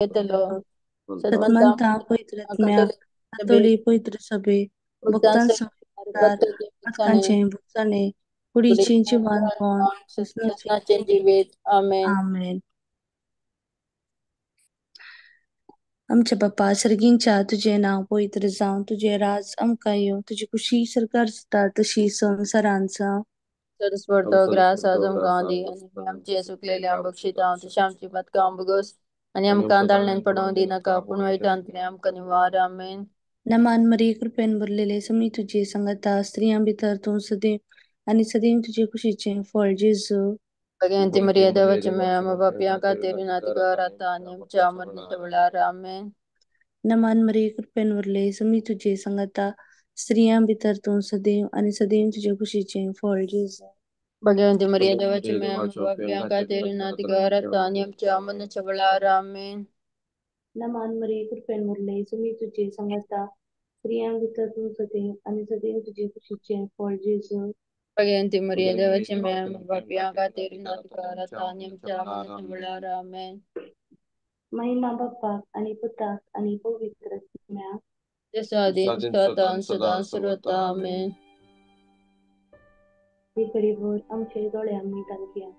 घेतलो. सतमंता सतमंता पवित्र आत्म्या, कातोलीक सभेक, कातोली पवित्र सभे, भक्तांसयत भक्तांसंसार, पत्करचें पथकांचें भुगसणें, कुडीचें जिवानपण, विष्णूचें सदनाचें जिवीत. आमेन. आमेन. आमच्या बापा सर्गींच्या तुजें नांव पवित्र जावं, तुजें राज आमकां येवं, तुजी खुशी सरकार जाता तशी संवसारांत जावं. चड ग्रास आज आमकां दी आनी आमचे सुकलेले बक्षिता तशें आमची पथकां भोगोस आनी आमकां दाळण्यान पडोवं दिनाका, पूण वायटांतलें आमकां निवार. आमेन. नमान मरी कृपेन भरलेले समी तुजे सांगाता, स्त्रियां भितर तूं सदैव आनी सदैव तुजे खुशीचें फळ जेजू. भगवंती मरिया देवाची माया बापया खातीर नातिकार आतां आनी आमच्या मरणाच्या वेळार. आमेन. नमान मरी कृपेन भरले समी तुजे सांगाता, स्त्रियां भितर तूं सदैव आनी सदैव तुजे खुशीचें फळ जेजू. भगवंती मरिया देवाची माया बापया खातीर नातिकार आतां आनी आमच्या मरणाच्या वेळार. आमेन. नमान मरी कृपेन भरले समी तुजे सांगाता, स्त्रियां भितर तूं सदैव आनी सदैव तुजे खुशीचें फळ जेजू. भगवंती मरिया देवाची माया बापया खातीर नातिकार आतां आनी आमच्या मरणाच्या वेळार. आमेन. महिमा बाप्पाक आनी पुताक आनी पवित्र आत्म्याक, जसो आदीं आतां सदां सर्वता. आमेन. ही घडीभर आमचे दोळे आमी धांपया.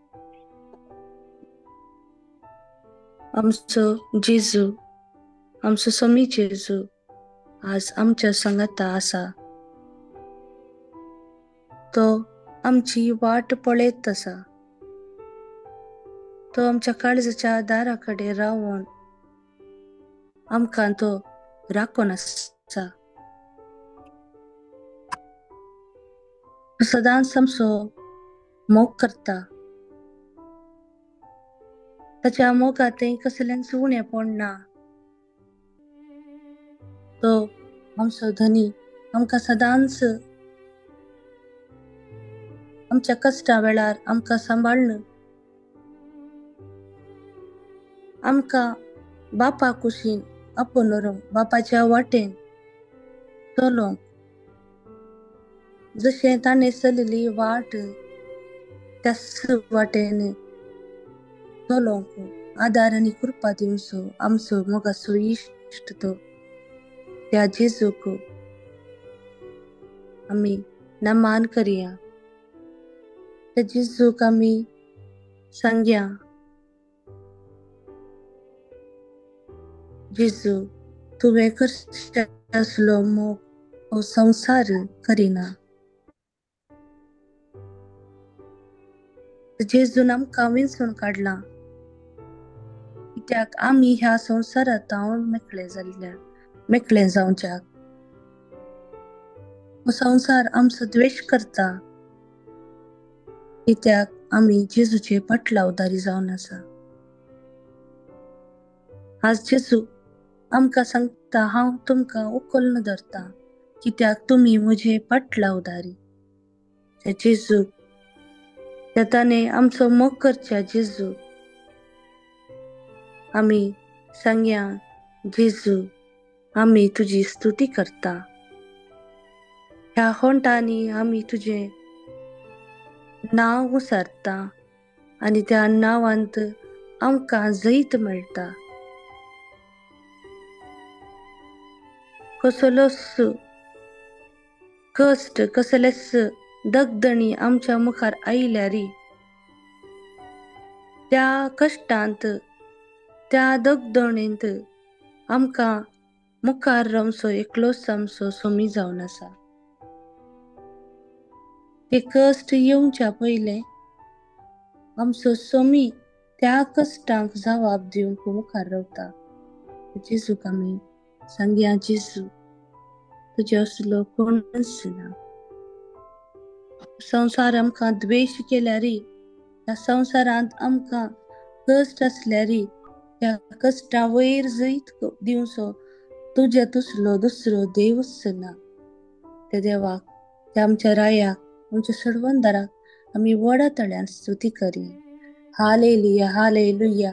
आमचो जेजू, आमचो समी जेजू आज आमच्या सांगाता आसा. तो आमची वाट पळयत आसा. तो आमच्या काळजाच्या दारा कडेन रावन आमकां तो राखून आसा. सदांच आमचो मोग करता. ताच्या मोगांत कसलेंच उणेपण ना. तो आमचो धनी आमकां सदांच आमच्या कश्टा वेळार आमकां सांबाळ्ळ आमकां बापा कुशीन आपोवन व्हरूंक, बापाच्या वाटेन चलोवंक, जशें ताणें चलिल्ली वाट त्याच वाटेन चलोवंक आदार आनी कृपा दिवचो आमचो मोगाचो इश्ट तो त्या जेजूक आमी नमान करया. त्या जेजूक आमी सांगया, जेजू तुवें करचें आसलो मोग हो संवसार करिना. जेजून आमकां विंचून काडलां कित्याक आमी ह्या संवसारांत मेकळे जाल्ल्या, मेकळे जावच्याक. हो संवसार आमचो द्वेश करता कित्याक आमी जेजूचे पाटलावदारी जावन आसा. आज जेजू आमकां सांगता, हांव तुमकां उखल्न धरता कित्याक तुमी म्हजे पाटलावदारी. त्या जेजू, त्या ताणें आमचो मोग करच्या जेजू आमी सांगया, जेजू आमी तुजी स्तुती करता. ह्या होंटांनी आमी तुजें नांव उसारता आनी त्या नांवांत आमकां जैत मेळटा. कसलोच कश्ट, कसलेच दगदणी आमच्या मुखार आयल्यार त्या कश्टांत, त्या दगदणींत आमकां मुखार रावचो एकलोच आमचो सोमी जावन आसा. ते कश्ट येवच्या पयलें आमचो सोमी त्या कश्टांक जबाब दिवंक मुखार रावता. जेजूक आमी सांगया, जेजू तुजे असलो कोणच ना. संवसार आमकां द्वेश केल्यार, ह्या संवसारांत आमकां कश्ट आसल्यार ह्या कश्टा वयर जैत दिवचो तुज्या तुसलो दुसरो देवच ना. त्या देवाक, त्या आमच्या रायाक, आमच्या सडवंदाराक आमी व्हडा तळ्यान स्तुती करी. हालेलुया, हालेलुया,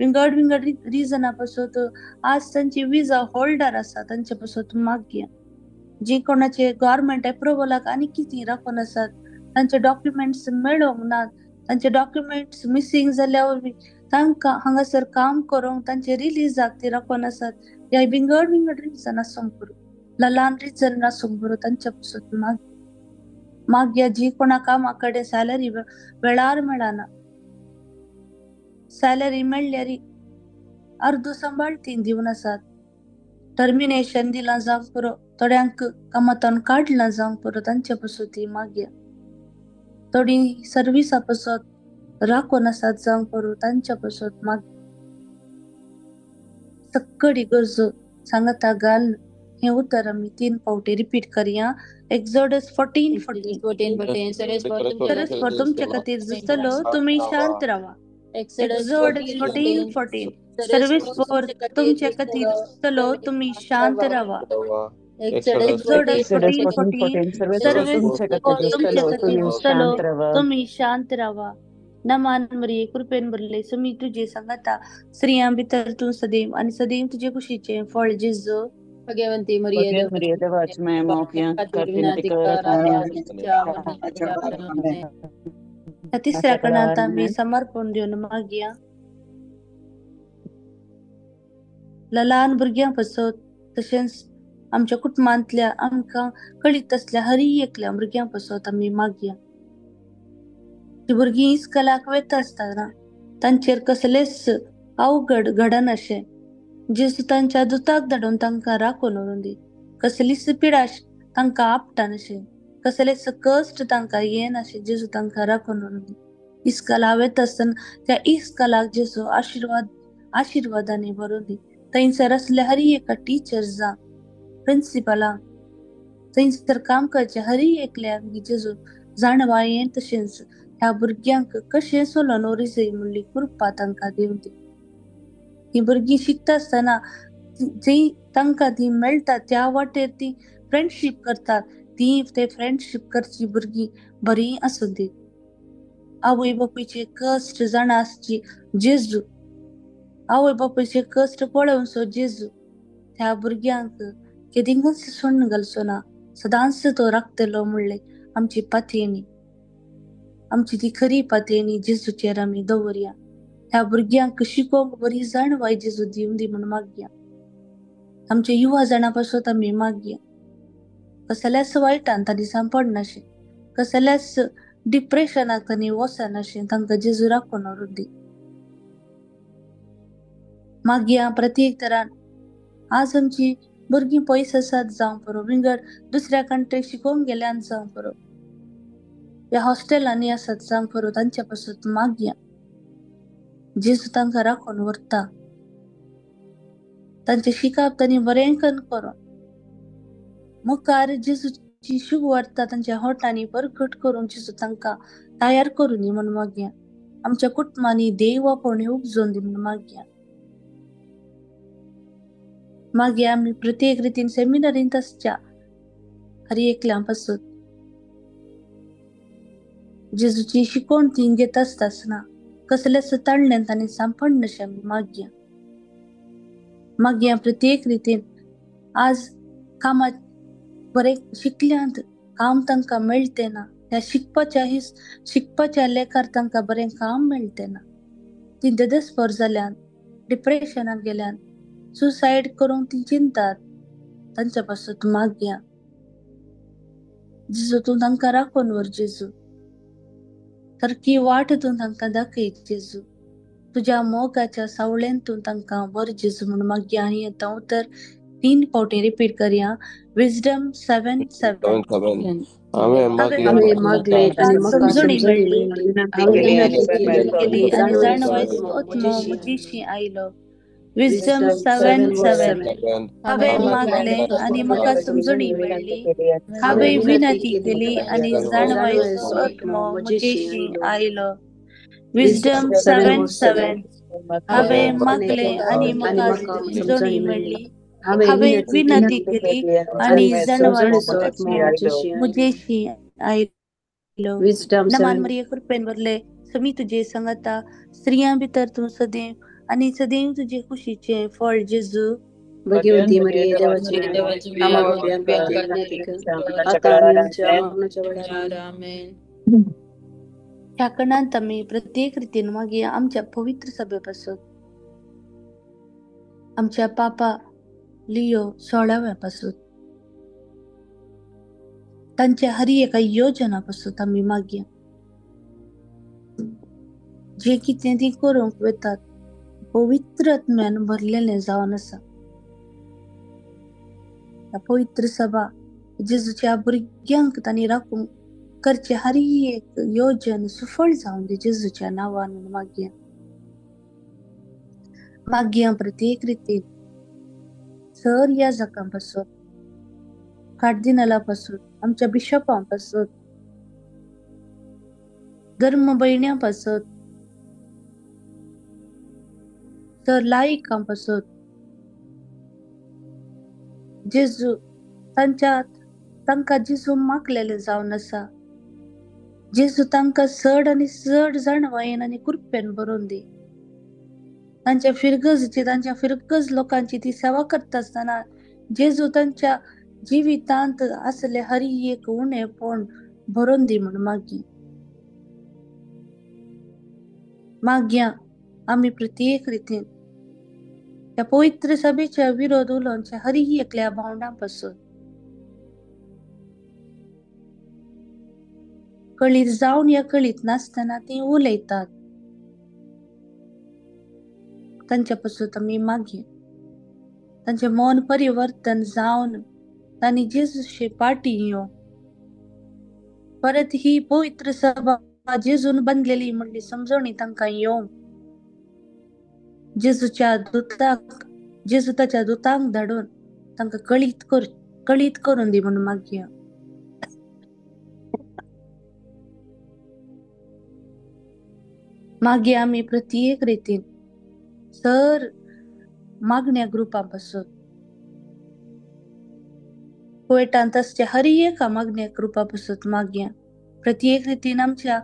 विंगड विंगड रिजना पासत आज तांची विजा होल्डर आसा तांचे पासत मागया. जी कोणाचे गव्हर्मेंट एप्रुवलाक आनी कितें राखून आसात, तांचे डॉक्युमेंट्स मेळोंक नात, तांचे डॉक्युमेंट्स मिसींग जाल्या वरवीं तांकां हांगासर काम करूंक तांचे रिलीजाक ती राखून आसात. ह्या विंगड विंगड रिजन आसूंक पुरो, ल्हान रिजन आसूंक पुरो, तांचे पासत मागया. जी कोणा कामा कडेन सॅलरी वेळार मेळना, सॅलरी मेळ्ळ्यार अर्दो सांबाळ ती दिवन आसात, टर्मिनेशन दिलां जावंक पुरो, थोड्यांक कामांतल्यान काडलां जावंक पुरो, तांचे पासत ती मागया. थोडी सर्विसा पासत राखून आसात जावंक पुरो, तांच्या पासत माग. सक्कडी गरजो सांगाता घाल. हें उतर आमी 3 फावटी रिपीट करया. एक्सोडस 14:14. 14:14. सरस्वर तुमच्या खातीर झुजतलो, तुमी शांत रावा. एक्सोडस 14:14. सर्वेस्पर तुमच्या खातीर झुजतलो, तुमी शांत रावा. एक्सोडस 14:14. सर्वेस्पर तुमच्या खातीर झुजतलो, तुमी शांत रावा. नमान मरिये, कृपेन भरले, समी तुजे सांगाता, स्त्रियां भितर तूं सदैव आनी सदैव तुजे कुशीचें फळ जेजू. भगवंती मरिये, तिसऱ्या कणांत आमी समर्पण दिवन मागया. ल्हान भुरग्यां पासत तशेंच आमच्या कुटुंबांतल्या आमकां कळीत आसल्या हरी एकल्या भुरग्यां पासत आमी मागया. ती भुरगीं इस्कलाक वता आसतना तांचेर कसलेच अवघड घडनाशें जेजू तांच्या दुताक धाडून तांकां राखून व्हरून दी. कसलीच पिडाश तांकां आपटानाशें, कसलेच कश्ट तांकां येनाशें जेजू तांकां राखून व्हरून दी. इस्कला वता आसतना त्या इस्कलाक जेजू आशिर्वादांनी भरून दी. थंयसर आसल्या हरी एका टिचर्सांक, प्रिंसिपलांक, थंयसर काम करचे हरी एकल्याक जेजू जाणवायेन तशेंच ह्या भुरग्यांक कशें सोलोन वरी म्हणली कृपा तांकां दिवन दी. ही भुरगीं शिकता आसतना जी तांकां ती मेळटा त्या वाटेर ती फ्रेंडशीप करतात, ती ते फ्रेंडशीप करची भुरगीं बरी आसूं दी. आवय बापूयचे कश्ट जाणा आसची जेजू, आवय बापूयचे कश्ट पळोवन सो जेजू त्या भुरग्यांक केदिंकच सोडून घालचो ना, सदांच तो राखतलो म्हणले आमची पातयेणी, आमची ती खरी पातयेणी जेजूचेर आमी दवरया. ह्या भुरग्यांक शिकोवंक बरी जाणवाय जेजू दिवन दी म्हूण मागया. आमच्या युवा जाणां पासत आमी मागया. कसल्याच वायटान तांणी सांपडनाशें, कसल्याच डिप्रेशनाक तांणी वचनाशें, तांकां जेजू राखून व्हरून दी. मागया प्रत्येक तरान. आज आमची भुरगीं पयस आसात जावं पुरो, विंगड दुसऱ्या कंट्रीक शिकोवंक गेल्यान जावं पुरो, ह्या हॉस्टेलांनी आसात जावं पुरो, तांच्या पासत मागया. जेजू तांकां राखून व्हरता. तांचें शिकप तांणी बरें करून मुखार जेजूची शुभ वार्ता तांच्या होटांनी परगट करून जेजू तांकां तयार करून दी म्हूण मागया. आमच्या कुटुंबांनी देव आपोवणें उपजोवन दी म्हूण मागया. मागया आमी प्रत्येक रितीन सेमिनारींत आसच्या हर एकल्या पासत जेजूची शिकवण ती घेत आसता आसतना कसलेच ताणल्यान तांणी सांपडनाशें आमी मागया. मागया प्रत्येक रितीन. आज कामाक बरें शिकल्यांत काम तांकां मेळटे ना, ह्या शिकपाच्या लेखार तांकां बरें काम मेळटे ना, ती देदेस्पर जाल्यान, डिप्रेशनाक गेल्यान, सुसायड करूंक ती चिंतात, तांच्या पासत मागया. जेजू तूं तांकां राखून व्हर जेजू, सारकी वाट तूं तांकां दाखय जेजू, तुज्या मोगाच्या सावळेन तूं तांकां व्हर जेजू म्हूण मागया. आनी आतां उतर 3 फावटी रिपीट करया. विजडम 7:7. समजणी मेळ्ळी आनी जाणवायचो आत्मो म्हजेशी आयलो. विजडम 7:7. हांवें मागलें आनी म्हाका समजणी मेळ्ळी, हांवें विनंती केली आनी जाणवायचो आत्मो म्हजेशी आयलो. विजडम 7:7. हांवें मागलें आनी म्हाका समजणी मेळ्ळी, हांवें विनंती केली आनी जाणवायचो आत्मो म्हजेशी आयलो. नमान मरिये, कृपेन भरले, समी तुजे सांगाता, स्त्रियां भितर तूं सदैव आनी सदैव तुजे कुशीचें फळ जेजू. भगवती मरिये देवाची माय, आम्हा पाप्यांखातीर विनंती कर, आता आणि आमच्या मरणाच्या वेळार. आमेन. ह्या कणांत आमी प्रत्येक रितीन मागीर आमच्या पवित्र सभे पासून, आमच्या पापा लियो 16व्या पासून, तांच्या हर एका योजना पासून आमी मागया. जे कितें ती करूंक वतात पवित्र आत्म्यान भरलेलें जावन आसा. ह्या पवित्र सभा जेजूच्या भुरग्यांक तांणी राखूंक करचे हर एक योजन सुफळ जावन दी जेजूच्या नांवान मागया. मागया प्रत्येक रितीन सर याजकां पासून, कार्दिनाला पासून, आमच्या बिशपां पासून, धर्म भयण्यां पासून, सर लायकां पासून, जेजू तांच्या तांकां जेजू मागलेलें जावन आसा. जेजू तांकां चड आनी चड जाणवायेन आनी कृपेन भरून दी. तांच्या फिरगजची, तांच्या फिरगज लोकांची ती सेवा करता आसतना जेजू तांच्या जिवितांत आसले हर एक उणेपण भरून दी म्हूण मागी. मागया आमी प्रत्येक रितीन त्या पवित्र सभेच्या विरोध उलोवच्या हर एकल्या भावंडां पासून, कळीत जावन या कळीत नासतना ती उलयतात तांच्या पासून आमी मागया. तांचें मन परिवर्तन जावन तांणी जेजूचे पाटी येवं. परत ही पवित्र सभा जेजून बांदलेली म्हणली समजवणी तांकां येवं. जेजूच्या दुताक, जेजू ताच्या दुतांक धाडून तांकां कळीत करून दी म्हूण मागया. मागया आमी प्रत्येक रितीन सर मागण्या ग्रुपां पासून, कुवेटांत आसच्या हर एका मागण्या ग्रुपा पासून मागया. प्रत्येक रितीन आमच्या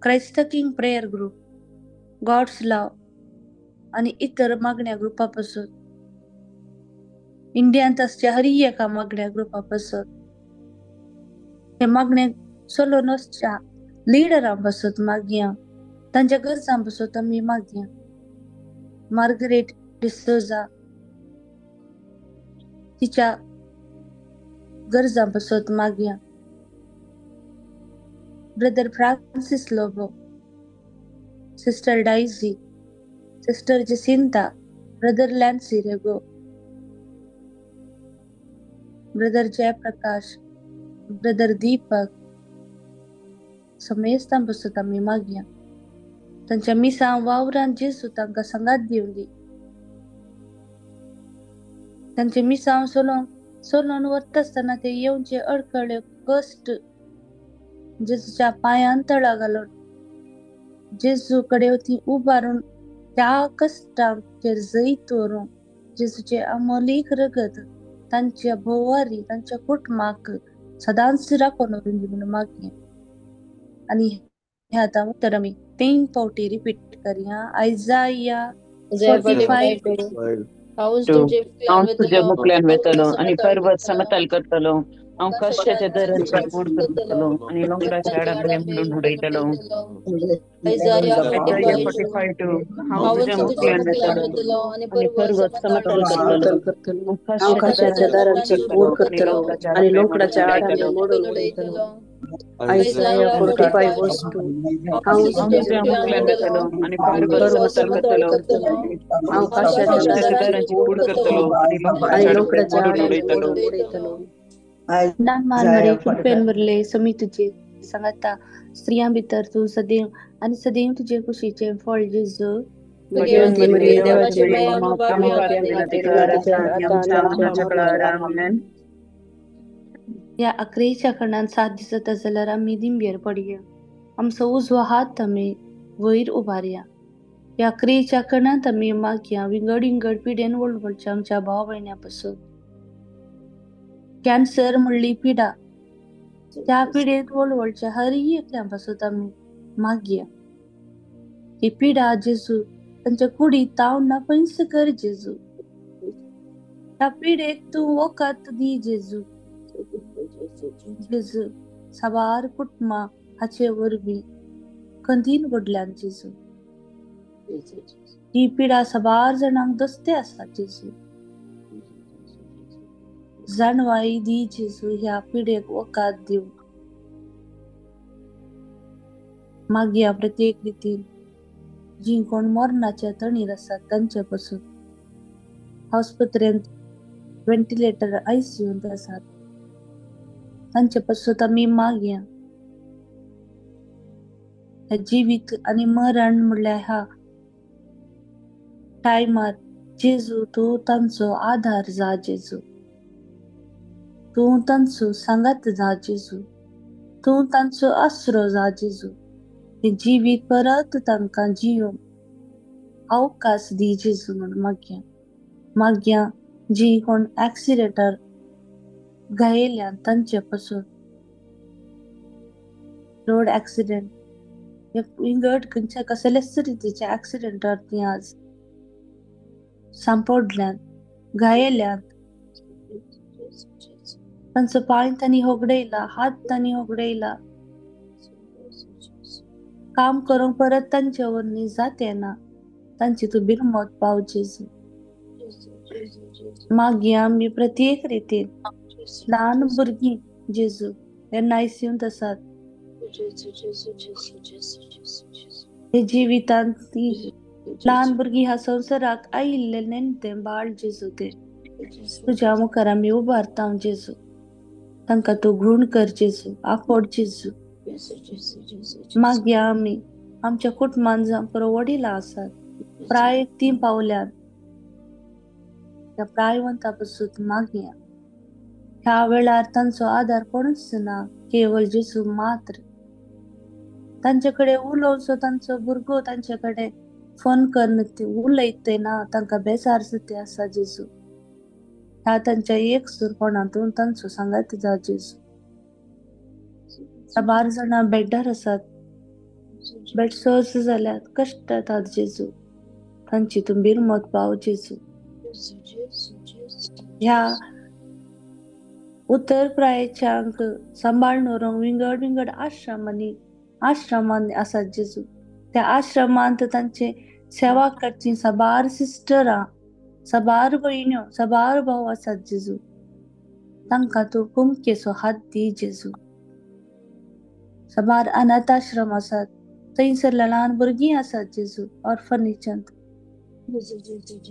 Christ king prayer group, God's love आनी इतर मागण्या ग्रुपा पासून, इंडियांत आसच्या हर एका मागण्या ग्रुपा पासून, हे मागणे चलोवन वचच्या लिडरां पासून मागया. तांच्या गरजां पासून आमी मागया. मार्गरेट डिसोजा तिच्या गरजां पासून मागया. Brother Francis Lobo, sister Daisy, sister Jacinta, brother Lancy Rego, brother Jayaprakash, brother Deepak समेस्तां पासून आमी मागया. तांच्या मिसां वावरान जेजू तांकां सांगात दिवन दी. तांचे मिसांव सोलोवन वता आसतना ते येवचे अडखळे कश्ट जेजूच्या पांयान तळा घालून जेजू कडेन ती उबारून त्या कश्टांचेर जैत व्हरूंक जेजूचे अमोलीक रगत तांच्या भोवारी तांच्या कुटुंबाक सदांच राखून व्हरून दी म्हूण मागया. आनी हे आतां उतर आमी 3 फावटी रिपीट करया. आयजाया 45. हांवूच तुमचे हांव तुज्या मुखल्यान वेतलो आनी पर्वत समतल करतलो. हांव कश्टाच्या दरांची मोड करतलो आनी लोंगराच्या आडांबे म्हणून उडयतलो. आयजाया 45. हांव तुज्या मुखल्यान वेतलो आनी पर्वत समतल करतलो. हांव कश्टाच्या दारांची मोड करतलो आनी लोकडाच्या आडांबे मोडून उडयतलो. Isaiah 45:2. हांव तुज्या मुखल्यान वेतलो आनी पर्वत समतल करतलो. हांव कश्टाच्या दारांची मोड करतलो आनी लोकडाच्या आडांबे मोडून उडयतलो. मान मरे कृपेन भरले समी तुझे सांगता, स्त्रियां भितर तूं सदैव आनी सदैव तुजे कुशीचें फळ जेजू. भगवती मरिये देवाची माय, ह्या आक्रेच्या खणान साथ दिसत जाल्यार आमी दिंबेर पडया. आमचो उजवो हात आमी वयर उबारया. ह्या क्रियेच्या खणांत आमी मागया विंगड विंगड पिडेन वळवळच्या आमच्या भाव भयण्यां पासून. कॅन्सर म्हणली पिडा, त्या पिडेंत वळवळच्या हर एकल्या पासून आमी मागया. ही पिडा जेजू तांच्या कुडी ताव ना पयस कर जेजू. ह्या पिडेक तूं वखद दी जेजू. जेजू साबार कुटुंबां हाचे वरवीं कंदीन वडल्यान जेजू. ही पिडा साबार जाणांक दसते आसा जेजू. जाणवाय दी जेजू ह्या पिडेक वखद दिवंक. मागया प्रत्येक रितीन जी कोण मरणाच्या तणीर आसात तांचे पसून हॉस्पिटलांत व्हेंटिलेटर आयसीयूंत आसात तांचे पासून आमी मागया. जिवीत आनी मरण म्हणल्यार ह्या टायमार जेजू तूं तांचो आधार जा जेजू. तूं तांचो सांगात जा जेजू. तूं तांचो आसरो जा जेजू. जिवीत परत तांकां जियोंक अवकाश दी जेजू म्हूण मागया. मागया जी कोण एक्सिडेंटार घायेल्यान तांचे पासून रोड एक्सिडेंट विंगड खंयच्या कसलेच रितीच्या एक्सिडेंटार ती आज सांपडल्यान घायेल्यान तांचो पांय तांणी होगडयला, हात तांणी होगडयला, काम करूंक परत तांचे वरवीं जाते ना तांची तूं बिरमत पाव जेजू. मागया आमी प्रत्येक रितीन ल्हान भुरगीं जेजू एनआयसीयूंत आसात हे जिवितांत ती ल्हान भुरगीं ह्या संवसाराक आयिल्ले नेणटे बाळ जेजू ते तुज्या मुखार आमी उबारता जेजू. तांकां तूं गूण कर जेजू, आपोड जेजू. मागया आमी आमच्या कुटुंबान जावं पुरो वडिलां आसात प्राय ती पावल्यात त्या प्रायवंता पसून मागया. ह्या वेळार तांचो आदार कोणूच ना, केवळ जेजू मात्र. तांचे कडेन उलोवचो तांचो भुरगो तांचे कडेन फोन करून ते उलयते ना, तांकां बेजार जाते आसा जेजू. ह्या तांच्या एक सुरपणांतून तांचो सांगात जा जेजू. साबार जाणां बेड्डार आसात, बेड सोर्स जाल्यात, कश्ट जेजू. तांची तूं बिरमत पाव जेजू. ह्या उत्तर प्रायेच्यांक सांबाळून व्हरूंक विंगड विंगड आश्रमांनी आश्रमांनी आसात जेजू. त्या आश्रमांत तांचे सेवा करची साबार सिस्टरां, साबार भयण्यो, साबार भाव आसात जेजू. तांकां तूं कुमकेचो हात दी जेजू. साबार अनाथाश्रम आसात थंयसर ल्हान भुरगीं आसात जेजू ऑर्फनेजांत.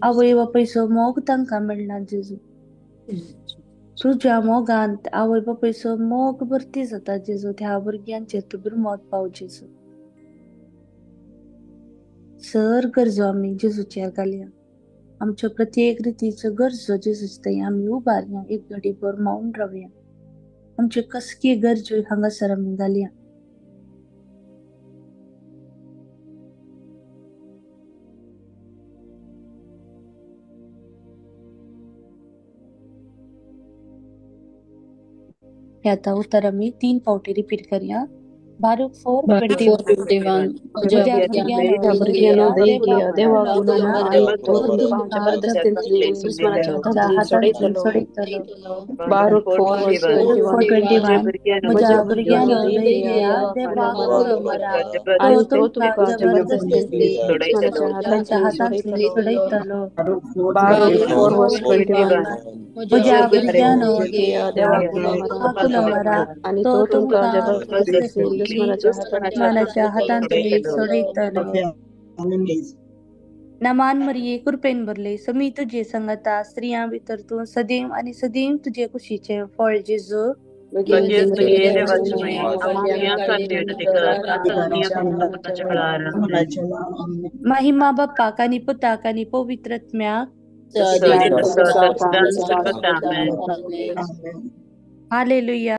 आवय बापायचो मोग तांकां मेळना जेजू. तुज्या मोगान आवय बापायचो मोग भरती जाता जेजू. त्या भुरग्यांचेर तूं बिरमत पाव जेजू. सर गरजो आमी जेजूचेर घालया. आमच्यो प्रत्येक रितीच्यो गरजो जेजूचे थंय आमी उबारया. एक घडी भर मावन रावया. आमच्यो कसकी गरजो हांगासर आमी घालया. हे आतां उतर आमी 3 फावटी रिपीट करया. बारूक 4:21. म्हज्या भुरग्यांनो दया घेया, देवाक उलोवना आनी तो तुमकां दुस्मानाच्या हातांतल्यान सोडयतलो. बारूक 4:21. म्हज्या भुरग्यांनो दया घेया, देवाक उलोवना आनी तो तुमकां दुस्मानाच्या हातांतल्यान सोडयतलो. बारूक 4:21. म्हज्या भुरग्यांनो देवाक उलोवना आनी तो तुमकां दुस्मानाच्या हातांतली सोडयतलो. नमान मरिये, कृपेन भरले, समी तुजे संगता, स्त्रियां भितर तूं सदैव आनी सदैव तुजे कुशीचें फळ जेजू. महिमा बाप्पाक आनी पुताक आनी पवित्र आत्म्याक. हालेलुया.